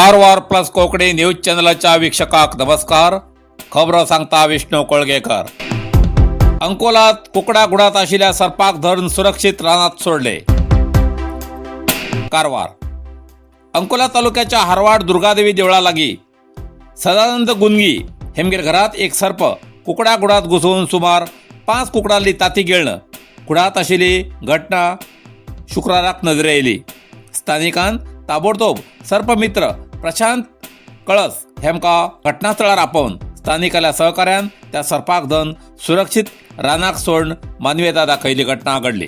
Karwar plus Konkani news चॅनलाच्या वीक्षकाक नमस्कार. खबरो सांगता विष्णू कोळगेकर. अंकोलात कुकडा गुडात आशिल्ल्या सर्पाक धरून सुरक्षित रानात सोडले. कारवार अंकोला तालुक्याच्या हारवाड दुर्गादेवी देवळा लागीं सदानंद गुंगी हेमगेर घरात एक सर्प कुकडा गुडात घुसून सुमार 5 कुकडांली ताती गिळणं कुडात आशिल्ली घटना शुक्राराक नजरे आयली. स्थानिकान ताबडतोब सर्पमित्र प्रशांत कळस हेमकां घटनास्थळार आपोवन स्थानिकाल्या सहकार्यान त्या सर्पाक धरून सुरक्षित रानाक सोडून मानवीयता दाखयली घटना घडली.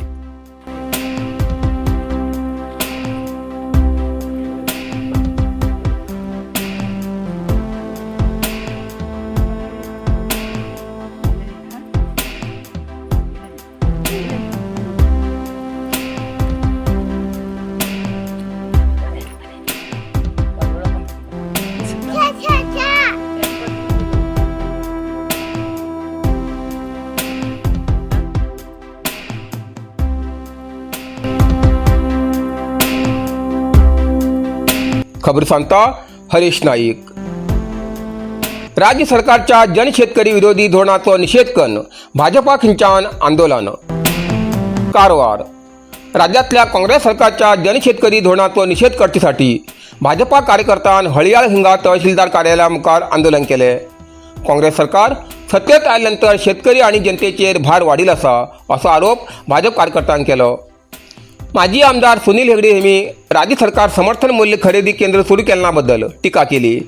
खबर सांगता हरीश नाईक. राज्य सरकारच्या जनशेतकरी विरोधी धोरणाचो निषेध करून भाजपा खिंचान आंदोलन. कारवार राज्यातल्या काँग्रेस सरकारच्या जनशेतकरी धोरणाचो निषेध करचेसाठी भाजपा कार्यकर्त्यान हळियाळ हिंगा तहसीलदार कार्यालया मुखार आंदोलन केले. काँग्रेस सरकार सत्तेत आयल्यानंतर शेतकरी आणि जनतेचेर भार वाडील आसा असो आरोप भाजप कार्यकर्त्यान केलो. माजी आमदार सुनील हेगडे यांनी राज्य सरकार समर्थन मूल्य खरेदी केंद्र सुरू केल्याबद्दल टीका केली.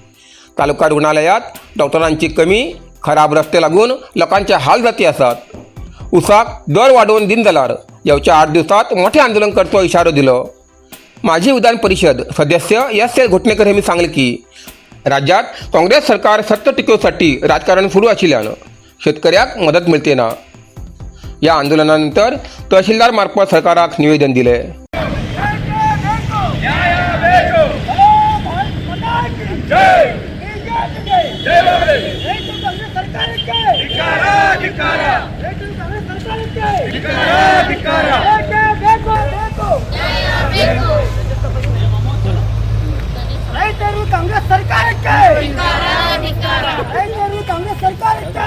तालुका रुग्णालयात डॉक्टरांची कमी, खराब रस्ते लागून लोकांचे हाल जाती आसात. उसाक दर वाडोवन दिन जाल्यार येवच्या 8 दिवसात मोठे आंदोलन करचो इशारो दिलो. माजी विधान परिषद सदस्य एस एल घोटणेकर यांनी सांगले की राज्यात काँग्रेस सरकार सत्ता टिकवसाठी राजकारण सुरू आशिल्ल्यान शेतकऱ्याक मदत मिळते ना. या आंदोलनानंतर तहसीलदार मार्फत सरकाराक निवेदन दिले. ರೈತರು ಕಾಂಗ್ರೆಸ್ ಸರ್ಕಾರಕ್ಕೆ, ರೈತರು ಕಾಂಗ್ರೆಸ್ ಸರ್ಕಾರಕ್ಕೆ.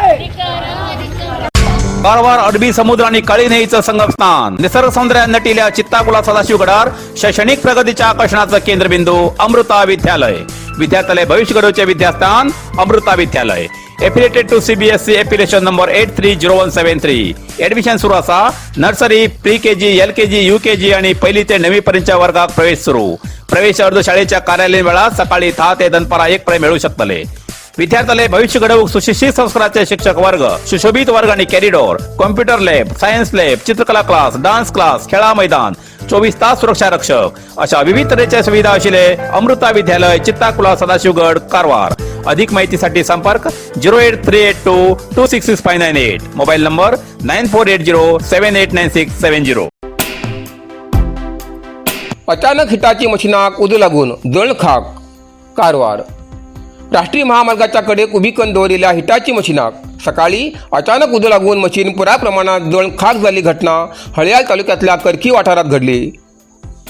कारवार अरबी समुद्र आणि काळी न्हंयेचं संगमस्थान, निसर्ग सौंदर्यान नटिल्या चित्ताकुला सदाशिवगडार शैक्षणिक प्रगतीच्या आकर्षणाचं केंद्रबिंदू अमृता विद्यालय. विद्यार्थ्यालय भविष्य घडवचे विद्यास्थान अमृता विद्यालय. Affiliated to CBSE, affiliation number 830173. Admission सुरू असा. Nursery, pre KG, LKG, UKG आणि पहिली ते नववी पर्यंतच्या वर्गात प्रवेश सुरू. प्रवेश अर्ज शाळेच्या कार्यालयीन वेळात सकाळी 10 ते दनपारा 1 पर्यंत मिळू शकतले. विद्यार्थ्याला भविष्य घडवूक सुशिक्षित संस्काराचे शिक्षक वर्ग, सुशोभित वर्ग आणि corridor, computer lab, science lab, चित्रकला क्लास, डान्स क्लास, खेळा मैदान, 24 तास सुरक्षा रक्षक अशा विविध तऱ्हेच्या सुविधा असलेले अमृता विद्यालय, चित्ताकुला, सदाशिवगड, कारवार. अधिक माहितीसाठी संपर्क 08382266598, mobile number 9480789670. अचानक हिटाची मशिनाक उजो लागून जळण खाक. कारवार राष्ट्रीय महामार्गाच्या कडेक उभी करून दवरिल्ल्या हिटाची मशिनाक सकाळी अचानक उजो लागून मशीन पुराय प्रमाणात जळण खाक जाल्ली घटना हळयाळ तालुक्यातल्या करखी वाठारात घडली.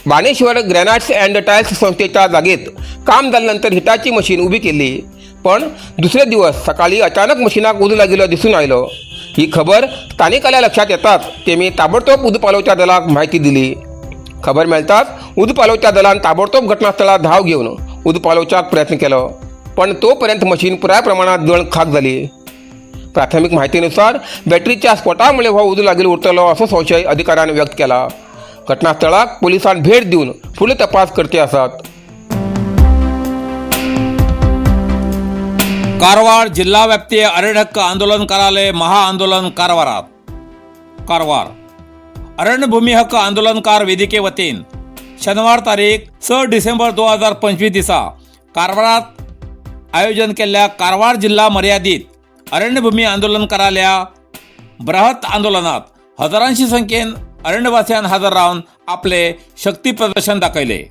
बाणेश्वर ग्रॅनाइट्स अँड टायल्स संस्थेच्या जागेत काम जाल्यानंतर हिटाची मशीन उभी केली, पण दुसरे दिवस सकाळी अचानक मशिनाक उजो लागिल्लो दिसून आयलो. ही खबर स्थानिकाल्या लक्षात येताच तेमी ताबडतोब उजो पालोवच्या दलाक माहिती दिली. खबर मेळताच उजो पालोवच्या दलान ताबडतोब घटनास्थळार धाव घेवन उजो पालोवच्याक प्रयत्न केलो, पण तोपर्यंत मशीन पुराय प्रमाणात जळण खाक जाली. प्राथमिक माहितीनुसार बॅटरीच्या स्फोटामुळे हो उजो लागिल्लो उरतलो असो संशय अधिकाऱ्यान व्यक्त केला. घटनास्थळाक पोलिसांनी भेट दिवन फुडलो तपास करते आसात. कारवार जिल्हा व्याप्ती अरण्य हक्क आंदोलनकाराले महाआंदोलन कारवारात. कारवार अरण्यभूमी हक्क आंदोलनकार वेदिके वतीन शनिवार तारीख 6 डिसेंबर 2025 दिसा कारवारात आयोजन केल्ल्या कारवार जिल्हा मर्यादित अरण्यभूमी आंदोलनकाराल्या बृहत आंदोलनात हजारांशी संख्येन अरण्यवासियान हजर रावन आपले शक्ती प्रदर्शन दाखयले.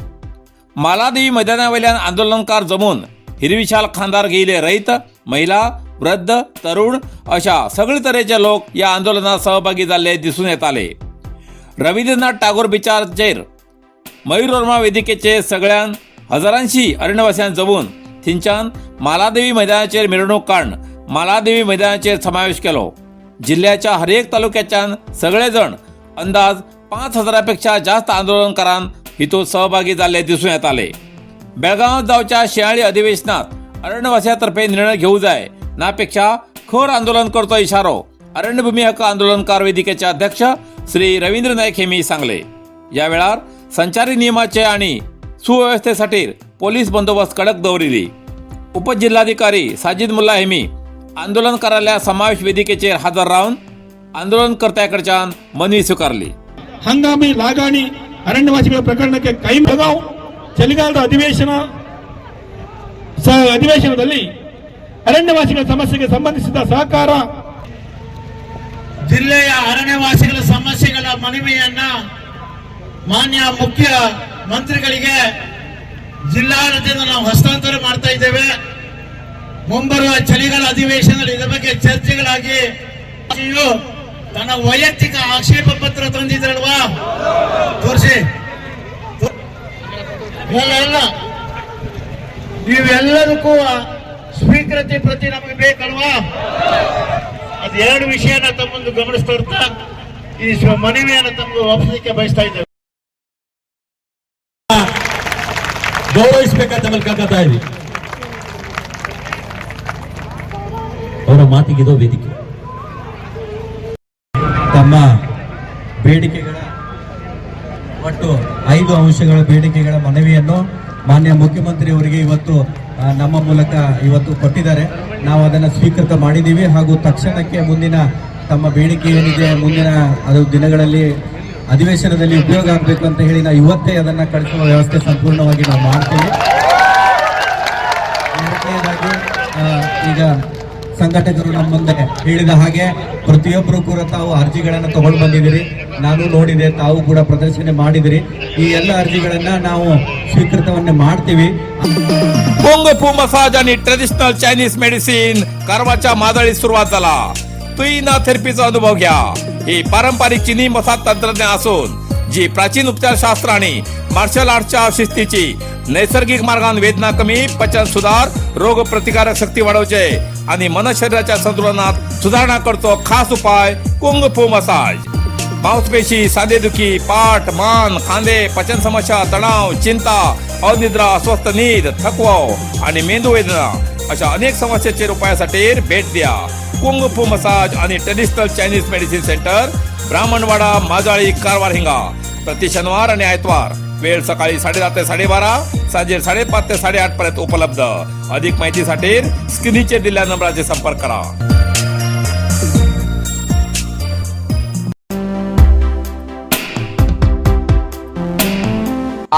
मालादेवी मैदानावयल्यान आंदोलनकार जमून हिरवी शाल खांदार घेयले रयत, महिला, वृद्ध, तरुण अशा सगळे तरेचे लोक या आंदोलनात सहभागी जाल्ले दिसून येताले. रवींद्रनाथ टागोर बिचारचेर मयूर वर्मा वेदिकेचे सगळ्यान हजारांशी अरण्यवासियां जमून थंयच्यान मालादेवी मैदानाचेर मिरवणूक काडून मालादेवी मैदानाचेर समावेश केलो. जिल्ह्याच्या हर एक तालुक्याच्यान सगळे जण अंदाज 5000 पेक्षा जास्त आंदोलनकारान हितूंत सहभागी जाल्ले दिसून येताले. बेळगांवात जावच्या शिंयाळी अधिवेशनात अरण्यवासियातर्फे निर्णय घेऊ जाय नापेक्षा खर आंदोलन करतो इशारो अरण्यभूमी हक्क आंदोलनकार वेदिकेचे अध्यक्ष श्री रवींद्र नाईक हेमी सांगले. या वेळार संचारी नियमाचे आणि सुव्यवस्थेसाठी पोलीस बंदोबस्त कडक दवरिली. उपजिल्हाधिकारी साजिद मुल्ला हेमी आंदोलनकाराल्या समावेश वेदिकेचेर हजर रावन आंदोलनकर्त्याकडच्यान मनवी स्वीकारली. ಹಂಗಾಮಿ ಲಾಗಾಣಿ ಅರಣ್ಯವಾಸಿಗಳ ಪ್ರಕರಣಕ್ಕೆ ಕೈ ಬೆಳಗಾವ್ ಚಳಿಗಾಲದ ಅಧಿವೇಶನ ಅಧಿವೇಶನದಲ್ಲಿ ಅರಣ್ಯವಾಸಿಗಳ ಸಮಸ್ಯೆಗೆ ಸಂಬಂಧಿಸಿದ ಸಹಕಾರ ಜಿಲ್ಲೆಯ ಅರಣ್ಯವಾಸಿಗಳ ಸಮಸ್ಯೆಗಳ ಮನವಿಯನ್ನ ಮಾನ್ಯ ಮುಖ್ಯ ಮಂತ್ರಿಗಳಿಗೆ ಜಿಲ್ಲಾಡಳಿತದಿಂದ ನಾವು ಹಸ್ತಾಂತರ ಮಾಡ್ತಾ ಇದ್ದೇವೆ. ಮುಂಬರುವ ಚಳಿಗಾಲ ಅಧಿವೇಶನದಲ್ಲಿ ಇದರ ಬಗ್ಗೆ ಚರ್ಚೆಗಳಾಗಿ you ತನ್ನ ವೈಯಕ್ತಿಕ ಆಕ್ಷೇಪ ಪತ್ರ ತಂದಿದ್ರಲ್ವಾ, ತೋರಿಸಿ. ಇಲ್ಲ ಇಲ್ಲ, ನೀವೆಲ್ಲದಕ್ಕೂ ಸ್ವೀಕೃತಿ ಪ್ರತಿ ನಮಗೆ ಬೇಕಲ್ವಾ? ಅದು ಎರಡು ವಿಷಯನ ತಮ್ಮೊಂದು ಗಮನಿಸ್ತಾ ಇರ್ತಾ ಈ ಮನವಿಯನ್ನು ತಮಗೆ ಒಪ್ಪಿಸಲಿಕ್ಕೆ ಬಯಸ್ತಾ ಇದ್ದೇವೆ. ಗೌರವಿಸಬೇಕಂತ ಮೇಲೆ ಕೇಳ್ಕೊತಾ ಇದ್ವಿ. ಅವರ ಮಾತಿಗಿದೋ ವೇದಿಕೆ. ತಮ್ಮ ಬೇಡಿಕೆಗಳ ಒಟ್ಟು 5 ಅಂಶಗಳ ಬೇಡಿಕೆಗಳ ಮನವಿಯನ್ನು ಮಾನ್ಯ ಮುಖ್ಯಮಂತ್ರಿಯವರಿಗೆ ಇವತ್ತು ನಮ್ಮ ಮೂಲಕ ಇವತ್ತು ಕೊಟ್ಟಿದ್ದಾರೆ. ನಾವು ಅದನ್ನು ಸ್ವೀಕೃತ ಮಾಡಿದ್ದೀವಿ ಹಾಗೂ ತಕ್ಷಣಕ್ಕೆ ಮುಂದಿನ ತಮ್ಮ ಬೇಡಿಕೆ ಏನಿದೆ, ಮುಂದಿನ ಅದು ದಿನಗಳಲ್ಲಿ ಅಧಿವೇಶನದಲ್ಲಿ ಉಪಯೋಗ ಆಗಬೇಕು ಅಂತ ಹೇಳಿ ನಾವು ಇವತ್ತೇ ಅದನ್ನು ಕಳಿಸುವ ವ್ಯವಸ್ಥೆ ಸಂಪೂರ್ಣವಾಗಿ ನಾವು ಮಾಡ್ತೀವಿ. ಎರಡನೇದಾಗಿ, ಈಗ ಸಂಘಟಕರು ನಮ್ಮ ಮುಂದೆ ಹೇಳಿದ ಹಾಗೆ ಪ್ರತಿಯೊಬ್ಬರು ಕೂಡ ತಾವು ಅರ್ಜಿಗಳನ್ನು ತಗೊಂಡು ಬಂದಿದ್ದೀರಿ. ನಾನು ನೋಡಿದೆ, ತಾವು ಕೂಡ ಪ್ರದರ್ಶನ ಮಾಡಿದಿರಿ. ಈ ಎಲ್ಲ ಅರ್ಜಿಗಳನ್ನ ನಾವು ಸ್ವೀಕೃತವನ್ನೇ ಮಾಡ್ತೀವಿ. कुंग फू मसाज आणि ट्रेडिशनल चायनीज मेडिसिन कारवारच्या मादळीत सुरुवात झाला. तुईना थेरपीचा अनुभव घ्या. ही पारंपरिक चिनी मसाज तंत्रज्ञान असून जी प्राचीन उपचारशास्त्र आणि मार्शल आर्टच्या शिस्तीची नैसर्गिक मार्गान वेदना कमी, पचन सुधार, रोग प्रतिकारक शक्ती वाढवचे आणि मन शरीराच्या संतुलनात सुधारणा करतो खास उपाय कुंग फू मसाज. मांसपेशी, सांधेदुखी, पाठ, मान, खांदे, पचन समस्या, तणाव, चिंता, अनिद्रा, अस्वस्थ नीद, थकवा आणि मेंदू वेदना अशा अनेक समस्येचेर उपायासाठी भेट द्या कुंग फू मसाज आणि traditional Chinese medicine centre, Brahmanwada, Majali, Karwar हिंगा. प्रति शनिवार आणि आयतवार वेळ सकाळी 10:30 ते 12:30, सांजे 5:30 ते 8:30 पर्यंत उपलब्ध. अधिक माहितीसाठी स्क्रीनचेर दिलेल्या नंबराचे संपर्क करा.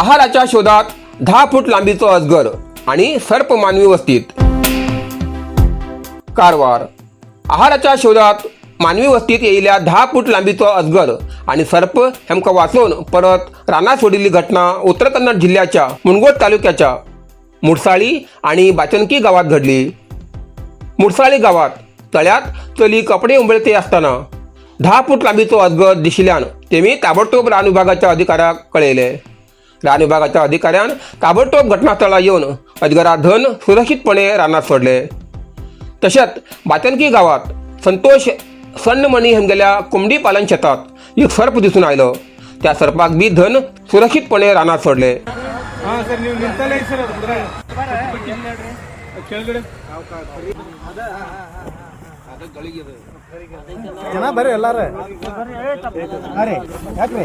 आहाराच्या शोधात 10 फूट लांबीचो अजगर आणि सर्प मानवी वस्तीत. कारवार. आहाराच्या शोधात मानवी वस्तीत येयिल्ल्या 10 फूट लांबीचो अजगर आणि सर्प हेमकां वाचोवन परत रानात सोडिल्ली घटना उत्तर कन्नड जिल्ह्याच्या मुणगोट तालुक्याच्या मुडसाळी आणि बाचनकी गावात घडली. मुडसाळी गावात तळ्यात चली कपडे उंबळते असताना 10 फूट लांबीचो अजगर दिशिल्ल्यान तेमी ताबडतोब रान विभागाच्या अधिकाऱ्याक कळयले. रान विभागाच्या अधिकाऱ्यान ताबडतोब घटनास्थळार येवन अजगरा धन सुरक्षीतपणे रानात सोडले. तशेंच बातनकी गावात संतोष सण्णमणी हेमगेल्या कोंबडी पालन शेतात एक सर्प दिसून आयलो. त्या सर्पाक बी धन सुरक्षीतपणे रानात सोडले. ಸರ್, ನೀವು ನಿಂತಲ್ಲೇ ಸರ್ ಅದು ಕೆಳಗಡೆ. ಜನ ಬರ್ರಿ ಎಲ್ಲಾರ ಯಾಕ್ರಿ?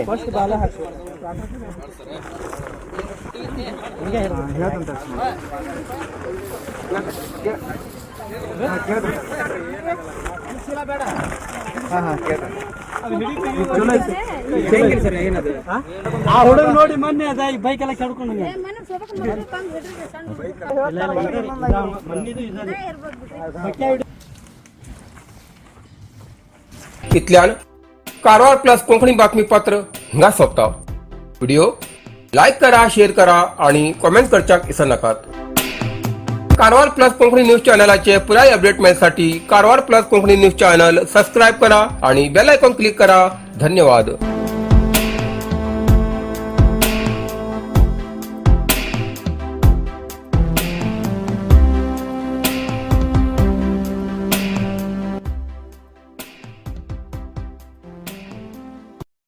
ಆ ಹುಡುಗ ನೋಡಿ ಮೊನ್ನೆ ಅದ ಈ ಬೈಕ್ ಎಲ್ಲ ಕೆಡ್ಕೊಂಡು. इतल्यान कारवार प्लस कोंकणी बातमीपत्र हिंगा सोंपता. व्हिडिओ लायक करा, शेअर करा आणि कॉमेंट करच्याक विसरनाकात. कारवार प्लस कोंकणी न्यूज चॅनलाचे पुराय अपडेट मेळसाठी Karwar plus Konkani news channel subscribe करा आणि बेल आयकॉन क्लिक करा. धन्यवाद.